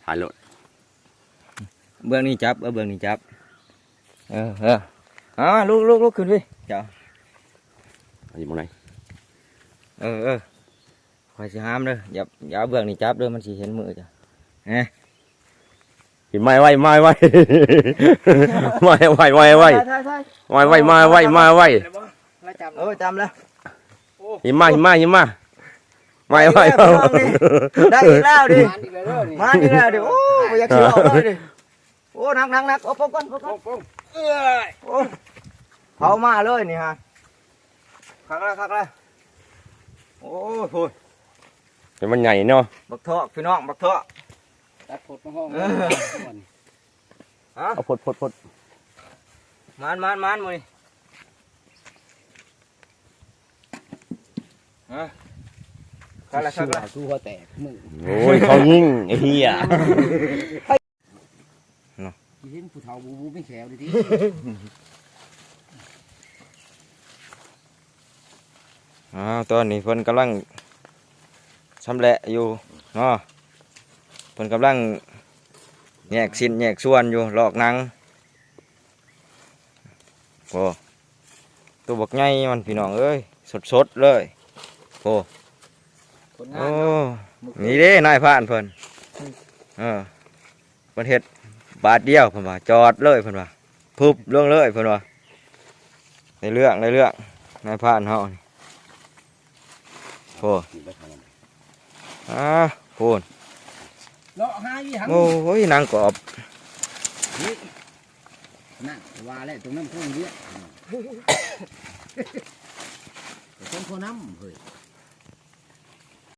ຫາໂລດ ເບື້ອງນີ້ຈັບ ເອີ ເບື້ອງນີ້ຈັບ ເອີ ເອີ ເອົາ ລຸກ ລຸກ ລຸກຂຶ້ນພີ້ ເຈົ້າ ຢູ່ໝ່ອງໃດ ເອີ ເອີ ຂ້ອຍຊິຫາມເດີ ຢ່າ ຢ່າເອົາເບື້ອງນີ້ຈັບເດີ ມັນຊິເຫັນມືເຈົ້າ ເອີ ມາໄວ ມາໄວ ມາໄວ ມາໄວ ມາໄວ ມາໄວ ມາໄວ ເອີ ຈຳແລ້ວ ຫິມມາ ຫິມມາ ຫິມມາ ມາໄວ ມາໄວ ໄດ້ອີກແລ້ວດິ ມາອີກແລ້ວດິ ໂອ້ ບໍ່ຢາກຊິເວົ້າເລີຍດິ ໂອ້ ໜັກໆໆ ໂອ້ ປົງກ່ອນ ປົງກ່ອນ ໂອ້ ເຜົາມາເລີຍນີ້ຮະ ຄັກແລ້ວ ຄັກແລ້ວ ໂອ້ຍ ໂອ້ຍ ແຕ່ມັນໃຫຍ່ເນາະ ບັກເທາະ ພີ່ນ້ອງ ບັກເທາະ ຕັດໂພດມາຫ້ອງ ເອີ ຮະ ເອົາໂພດ ໂພດ ໂພດ ມານ ມານ ມານ ມື້ນີ້ ຮະ ຄັກແລ້ວ ຄັກແລ້ວ ເສື້ອກູຫົວແຕກ ມຶງ ໂອ້ຍ ເຂົາຍິງ ໄອ້ເຫ້ຍ ເນາະ ຊິເຫັນຜູ້ເຖົ້າບູໆ ມີແຂ້ວເດ້ຕິ ອ້າວ ຕອນນີ້ເພິ່ນກຳລັງຊຳແຫຼະຢູ່ເນາະ ເພິ່ນກຳລັງແຍກຊິ້ນແຍກສ່ວນຢູ່ ລອກໜັງ ໂອ້ ໂຕບັກໃຫຍ່ມັນ ພີ່ນ້ອງເອີຍ ສົດໆເລີຍ ໂອ້ ຄົນງາມ ໂອ້ ເນາະ ນີ້ເດ້ນາຍພານເພິ່ນ ເອີ ເພິ່ນເຮັດບາດດຽວ ເພິ່ນວ່າ ຈອດເລີຍ ເພິ່ນວ່າ ພຶບລົງເລີຍ ເພິ່ນວ່າ ໃນເລື່ອງ ໃນເລື່ອງ ນາຍພານເຮົານີ້ ໂອ້ ອ່າ ໂພດ ເລາະຫາອີຫຍັງ ໂອ້ຍ ນາງກອບ ນີ້ ນັ້ນ ວ່າແລ້ວ ຕົງນັ້ນຄົນວຽກ ຄົນຜູ້ນຳເຮີ້ຍ